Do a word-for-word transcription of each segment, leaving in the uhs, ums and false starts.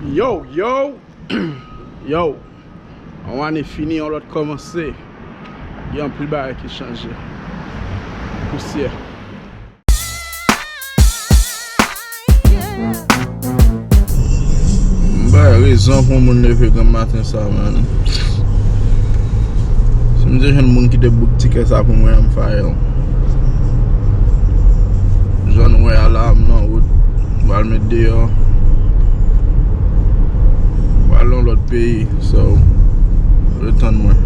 Yo, yo, yo. Yon ane fini, yon lòt kòmanse. Gen anpil bagay ki chanje. Pousyè. M bay rezon pou moun leve granm maten sa, man. Si m te jwenn moun ki te book tikè sa pou mwen, m fire l. Jan nou wè a la, m nan wout. M pral met deyò. M pral nan lòt peyi. So, ret tann mwen.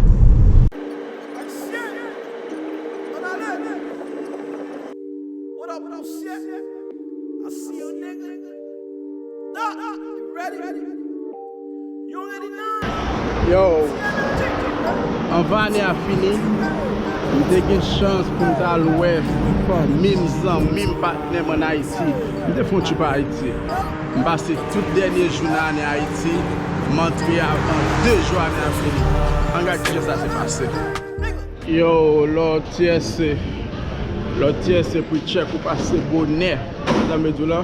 Yo, anvan ane a fini, m te gen chans pou m t al wè fanmi m, zanmi m, patnè m ann Ayiti. M te fè yon trip Ayiti. M pase tout dènye jou nan ane Ayiti. M antre avan de jou ane a fini. Ann gad kijan sa te pase. Yo, lè w tyèse, lè w tyèse pou tchèk ou pase bonè. Sa m vle di w la,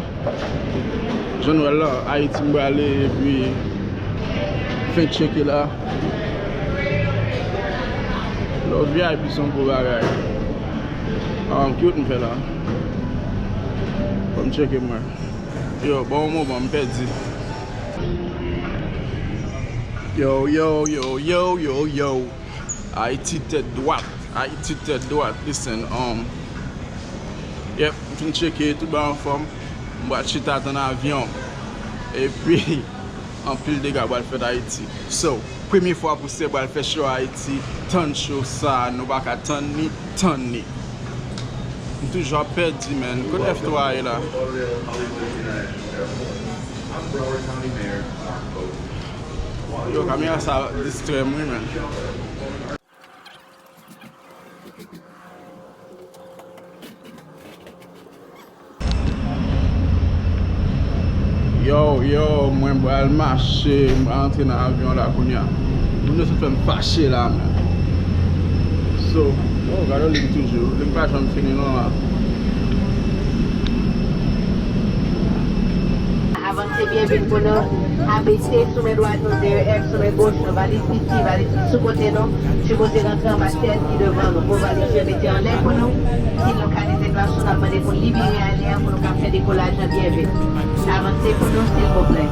jan nou wè l la, Ayiti m prale, epi fen tcheke la. Lè w V I P se yon gwo bagay. Ah, ki wout m fè la? Fò m tcheke mwen. Yo, bon moman, m pèdi. Yo, yo, yo, yo, yo, yo. Ayiti tèt dwat. Ayiti tèt dwat. Listen, um, yep, m fin tcheke, tout bagay anfòm. M pral chita tann avyon. Epi, anpil dega pral fèt Ayiti. So, premye fwa pou se pral fè show Ayiti, tann show sa, nou pa ka tann ni, tann ni. M toujou ap pèdi, man. Kote F twa ye la? Yo, kamera sa distrè m, wi, man. Yo, yo, mwen pral mache, m pral antre nan avyon la kounye a. Moun yo sot fè m fache la, man. So, oh, gade yon liy toujou. Liy pa janm fini non la. Avanse byen vit pou nou. A B C sou men dwat nou, D E F sou men goch nou, valiz isi, valiz sou kote nou, sipoze rantre anba chèz ki devan nou. Gwo valiz yo mete anlè pou nou, ki lokalize plas nou, n ap mande pou libere ale a pou nou ka fè dekolaj lan byen vit. Avanse pou nou, silvouplè.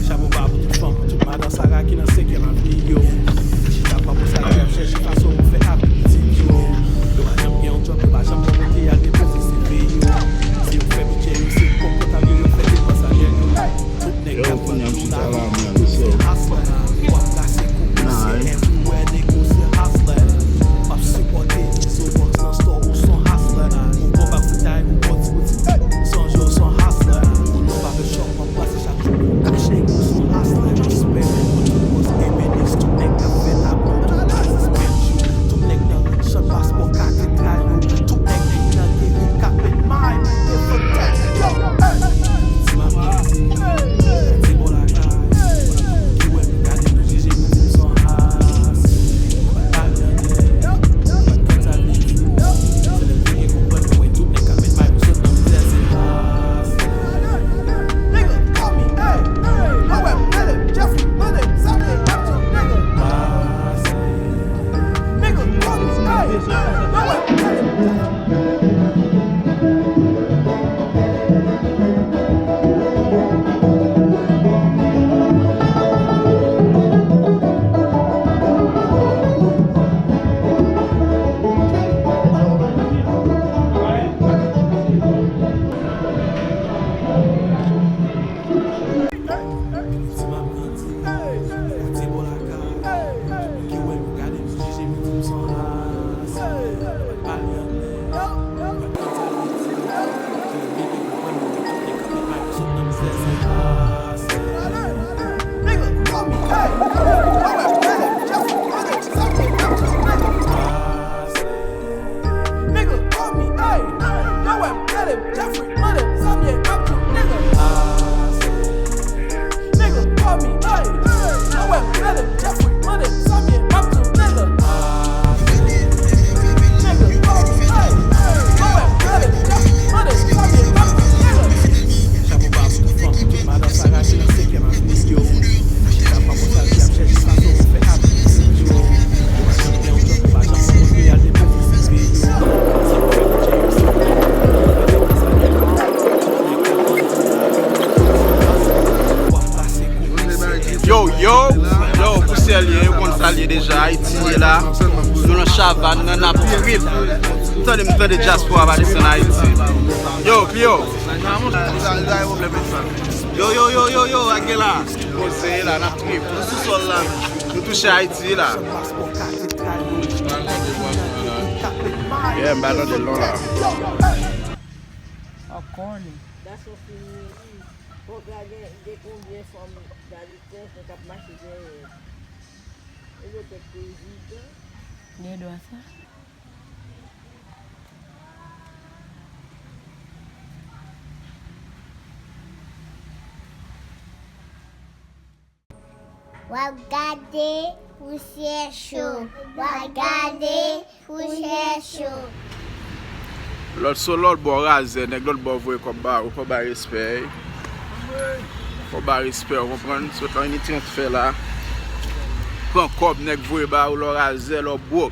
Chapo ba pou tout fanm, pou tout madan Sara ki nan senkyèm avni yo. Chita pa pou sa ki ap chèche fason pou fè avi pitit yo. Yo pa janm gen yon djòb, yo pa janm pran kote y al depoze C V yo. Si yo fè bidjè yo, se konpòtab yo, yo fè depans anyèl yo. Tout nèg k ap vann jou lavi, se hustler. W ap plase kou pousye everywhere, nèg ou se hustler. W ap sipòte Izo Box nan store, ou se yon hustler. Ou bon bak fritay, ou bon ti boutik, sonje w se yon hustler. Ou nan barbershop, w ap brase chak jou pou w kouche. Ou se yon hustler, respè pou tout bòs M N X, tout nèg k ap fè tablo, tout atis penti, tout nèg nan chan paspò, katedral yo, tout nèg ki nan geri k ap met may pou defann tèt yo. Ti manman, ti bon lakay. Yo, yo, yo, pou sèl ye, yo konn sa l ye deja. Ayiti ye la. Nou nan Chavàn nan, n ap trip. Tande m tande dyaspora pa desann Ayiti. Yo, Clio. Yo, yo, yo, yo, yo, a gen la. Poze la, n ap trip. Nou sou sòl la. Nou touche Ayiti la. Yeah, m pa tande l non la. Ou konnen. Gason fini ri. Fòk la gen, gen konbyen fanm gade tenten k ap mache dèyè. E yo tèt prezidan. Gen dwa sa. W ap gade pousyè cho. W ap gade pousyè cho. Lòt sou lòt bò razè, nèg lòt bò voye kòb ba ou, fò bay respè. Fò bay respè, ou konprann? Sot lan inite yon fè la. Pran kòb, nèg voye ba ou, lò razè, lò bwòk.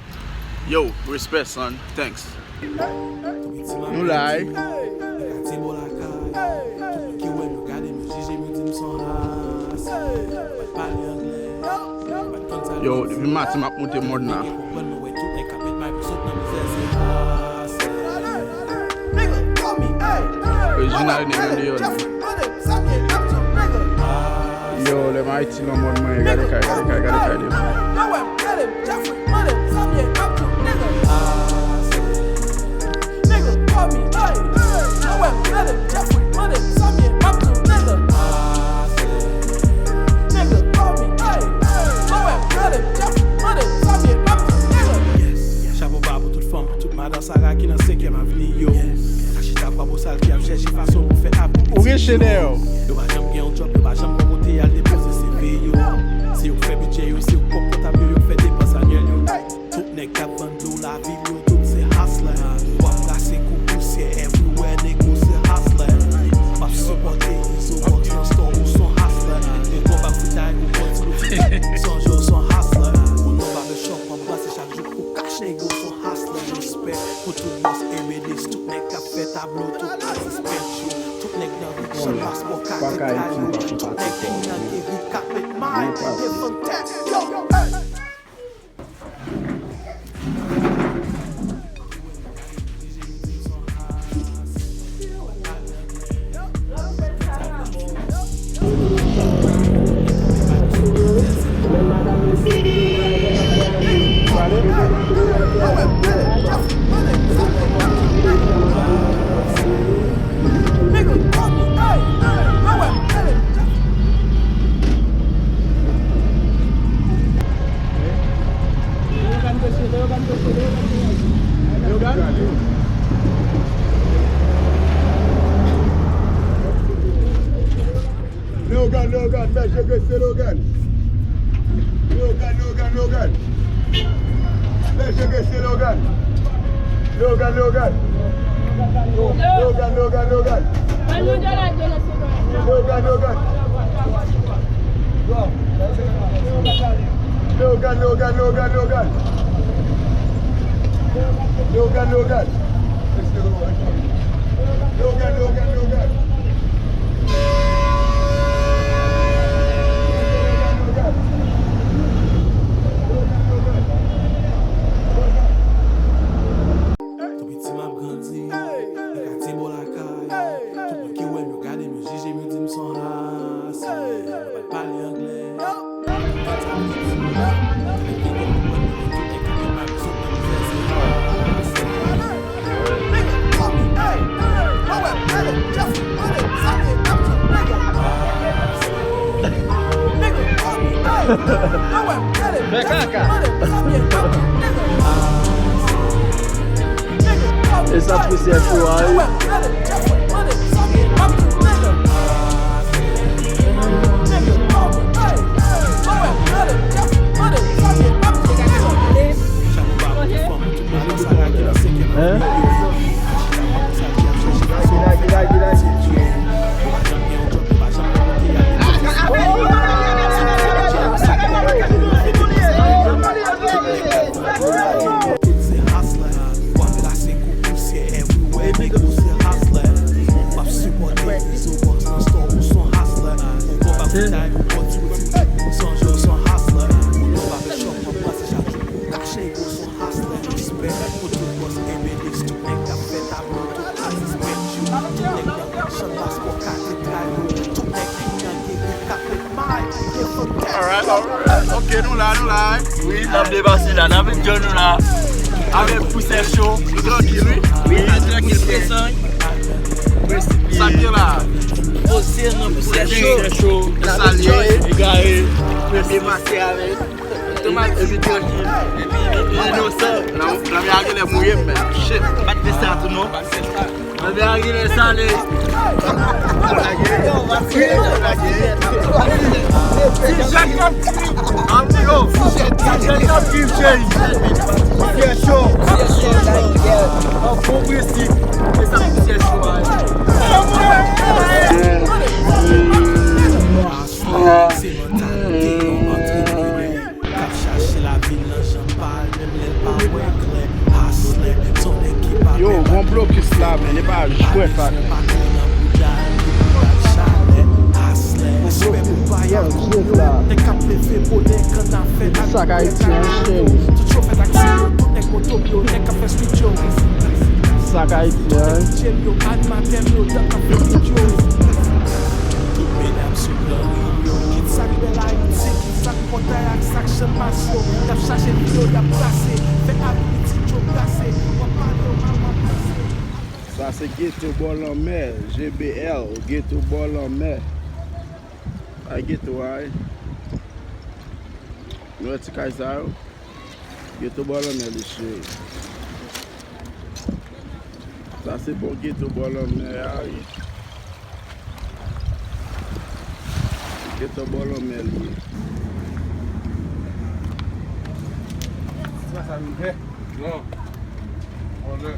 Yo, respè, son. Thanks. Nou la, wi. Yo, depi maten m ap monte mòn nan. Reginald nèg andeyò. Yo, lè m Ayiti nan mòn mwen, gade kay, gade kay, gade kay devan. Chapo ba pou tout fanm, pou tout madan Sara ki nan senkyèm avni yo. Sa chita kwa bosal ki ap chèche fason pou fè avni pitit yo. Ou gen chen dèyè w. Yo pa janm gen yon djòb, yo pa janm gen kote y al depoze C V yo. Se yo k fè bidjè yo, se yo k pwòp kontab yo, yo k fè depans anyèl yo. Tout nèg k ap vann dlo lavil yo, tout se hustler. W ap brase kou pousyè everywhere, nego se hustler. M ap sipòte Izo Box nan store, ou son hustler. Ou konba fritay, ou pran ti boutik, sonje w son hustler. Ou nan barbershop, w ap brase chak jou pou kach, nego son hustler. Respè pou tout bòs Ebelis, tout nèg k ap fè tablo, tout atis pent yo, tout nèg nan ri k chante bass bò kate kay yo, tout nèg ki nan geri k ap met may pou defann tèt yo. Leogane, Leogane, Bèje Gresye, Leogane. Leogane, Leogane, Leogane. Bèje Gresye, Leogane. Leogane, Leogane. Leogane, Leogane, Leogane. Leogane, Leogane. Leogane, Leogane, Leogane, Leogane. Leogane, Leogane. Leogane, Leogane, Leogane. Tou piti m ap grandi nan katye bò lakay. Tout moun ki wè m yo gade m, yo jije m, yo di m son hustler. Yo pa t pale anglè. Fè kaka. E sa pou sèso a, wi. Hein? Tout se hustler, w ap brase kou pousyè everywhere, nigga, ou se hustler. Alright, alright. Ok, nou la, nou la, wi. Wi, n ap depase la, n ap enjoy nou la. Avèk Pousyè Cho. Nou trankil, wi. Wi, nou trankil, presan. Sa k gen la. Poze nan Pousyè Cho. Pousyè Cho. Salye. Egare. Depase avèk. Epi trankil. Epi inosan. Lanmè a genlè mouye m, men. Shit. Bat de sa tou, non. Lanmè a genlè sale. Ti jèn k ap viv. Amigo. Ti jèn k ap viv, cheri. Pousyè Cho. An bon prensip. E sa Pousyè Cho a ye. Hustler, se mantalite yon antreprenè k ap chache lavi l nan jan pa l, menm lè l pa wè klè. Hustler, se yon nèg ki pa pè. Yo, gon blokis la, men li pa jwèt la. Pa bezwen pa kole nan bouda l, li pou bat chalè. Hustler, respè pou paya kounyo, nèg k ap leve bonè, kannafè ak tout chofè taksi yo, tout nèg moto m yo, nèg k ap fè speed yo. Sa k Ayiti a, wi. Tout nèg djèm yo, animatè m yo, nèg k ap fè beat yo. Tout medam sou gran rim yo, kit sa k bèl Ayiti, kit sa k pòtay ak sa k chanmas yo, y ap chache vi yo, y ap brase, fè avi pitit yo brase, w ap pale yo mal, w ap brase. Sa se geto bò lanmè, G B L, geto bò lanmè. Sa geto a, wi. Nou wè ti kay sa yo? Geto bò lanmè li, cheri. Sa se bon geto bò lanmè a, wi. Geto bò lanmè li ye. Se pa sa nou fè. Non. Vòlè.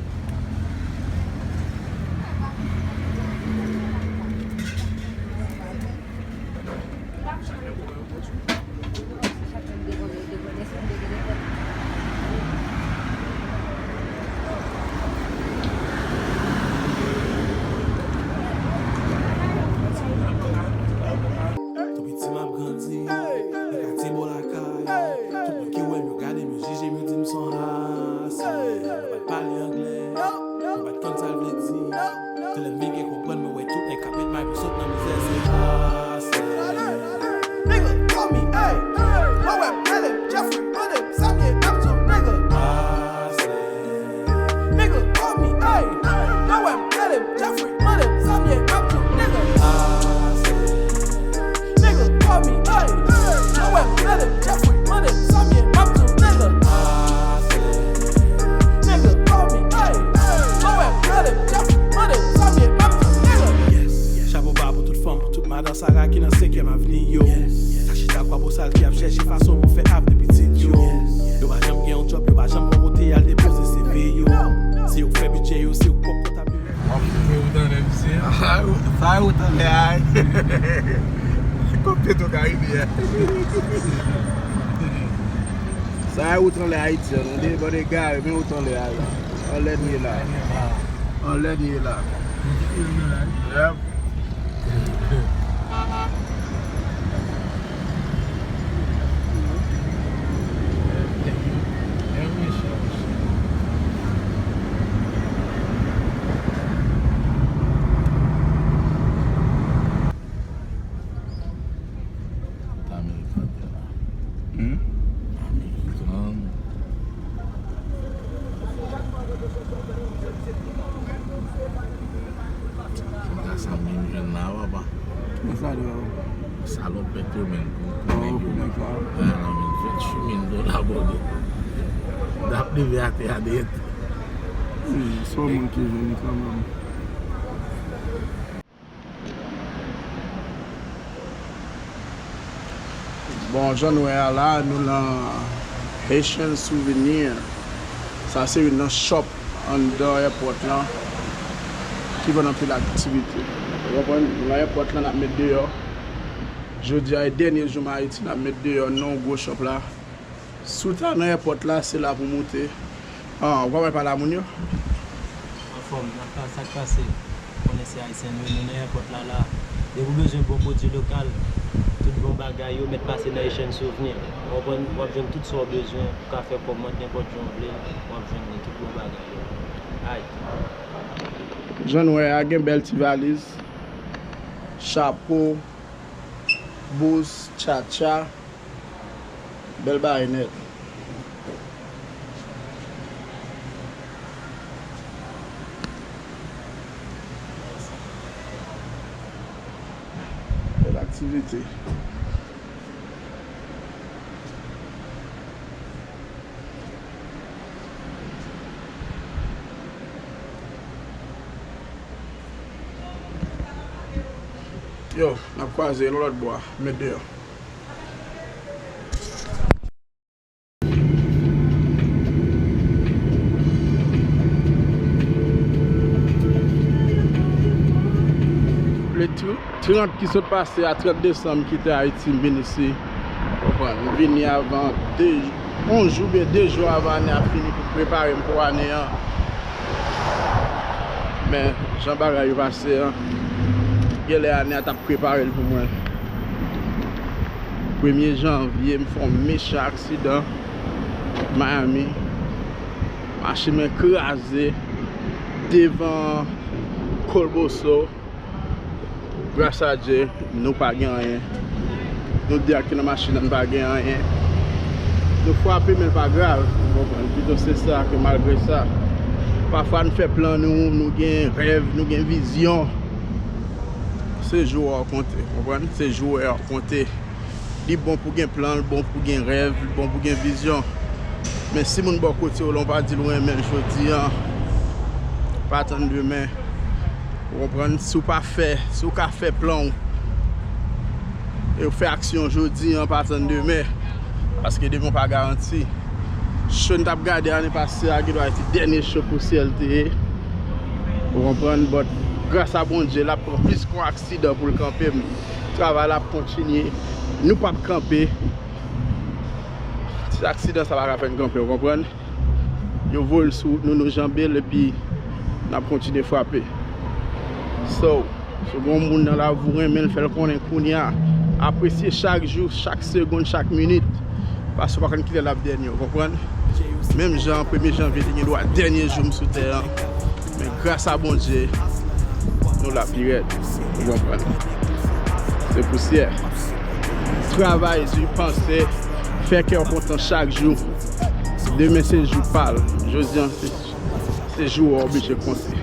Tou piti m ap grandi nan katye bò lakay. Tout moun ki wè m yo gade m, yo jije m, yo di m se yon hustler. Mwen pa t pale anglè, mwen pa t konn sa l vle di. Se lè m vin gen konprann, mwen wè tout nèg k ap met may pou sot nan mizè, se hustler. Nigga, call me, hey. Mwen wè m rele m Jeffrey, mande m sa m ye, m ap di w, nigga. Hustler. Nigga, call me, hey. Mwen wè m rele m Jeffrey, mande m sa m ye, m ap di w, nigga. Hustler. Nigga, call me, hey. Mwen wè m rele m Jeffrey, mande m sa m ye, m ap di w, nigga. Nigga, call me, hey. Mwen wè m rele m Jeffrey, mande m sa m ye, m ap di w, nigga. Chapo ba pou tout fanm, pou tout madan Sara ki nan senkyèm avni yo. Sa chita kwa bosal ki ap chèche fason pou fè avni pitit yo. Yo pa janm gen yon djòb, yo pa janm gen yon kote y al depoze C V yo. Se yo k fè bidjè yo, se yo k pwòp kontab yo. W ap fè wout anlè, misye. Sa e wout anlè a. Kòm Petro Caribe a. Sa e wout anlè Ayiti an, tande? Bann egare, men wout anlè a. Anlè n ye la. Anlè n ye la. Yep. American. Hmm? American. Sa menm jwenn la, papa. Men sa li yo. Salopèt yo menm pou, pou nèg yo. Pou nèg la. Venntuit mil dola, bòdè. N ap leve atè a nèt. Hmm, se yon moun ki jwenn li kanmenm. Bon, jan nou wè a la, nou nan Haitian Souvenir. Sa se youn nan shop anndan èpòt lan ki vann anpil aktivite. Ou konprann? Nou nan èpòt lan, n ap met deyò. Jodi a e dènye jou m Ayiti, n ap met deyò nan yon gwo shop la. Si w ta nan èpòt la, se la pou w moute. Ah, ou pa wè pa la moun yo? Anfòm, n ap pa, sa k pase? Konnen se ayisyen nou ye, nou nan èpòt la la. Depi w bezwen bon pwodui lokal, tout bon bagay yo mèt pase nan Haitian Souvenir. Ou konprann? W ap jwenn tout sa w bezwen pou ka fè kòmand nenpòt jan w vle, w ap jwenn li, tout bon bagay yo. Ay. Jan nou wè a, gen bèl ti valiz, chapo, Bous, tchatcha, bèl bagay nèt. Bèl aktivite. Yo, n ap kwaze yon lòt bò, met deyò. Le tr-, trant ki sot pase a, trant desanm, m kite Ayiti, m vin isi. Konprann? M vini avan de, yon jou oubyen de jou avan ane a fini pou m prepare m pou ane an. Men, jan bagay yo pase an, genlè ane a t ap prepare l pou mwen. Premye janvye, m fè yon mechan aksidan Miami. Machin mwen kraze devan Kolboso. Gras a Dye, nou pa gen anyen. Nou de a ki nan machin nan, nou pa gen anyen. Nou frape, men l pa grav. Ou konprann? Pito se sa ke malgre sa. Pafwa nou fè plan nou, nou gen rèv, nou gen vizyon. Se jou a w konte, konprann? Se jou a w konte. Li bon pou gen plan, li bon pou gen rèv, li bon pou gen vizyon. Men si moun bò kote w la, w pa di l w renmen l jodi a, pa tann demen. Ou konprann? Si w pa fè, si w ka fè plan w, e w fè aksyon jodi a, pa tann demen. Paske demen w pa garanti. Show n t ap gade ane pase a, gen dwa se dènye show pou C L T ye. Ou konprann? But, gras a Bondye, l ap pran plis ke yon aksidan pou l kanpe m. Travay la ap kontinye. Nou p ap kanpe. Ti aksidan sa pa ka fè n kanpe, ou konprann? Yo voye l sou wout nou, nou janbe l, epi n ap kontinye frape. So, si w gen yon moun nan lavi w renmen l, fè l konnen kounye a. Apresye chak jou, chak segonn, chak minit. Paske w pa konn kilè l ap dènye, ou konprann? Menm jan premye janvye te gen dwa dènye jou m sou tè an. Men gras a Bondye, nou la pi rèd. Ou konprann? Se pousyè. Travay, di, panse, fè kè w kontan chak jou. Demen se jou pa l. Jodi a, se, se jou w oblije konte.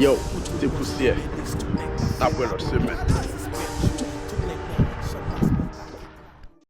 Yo, se pousyè. N ap wè lòt semèn.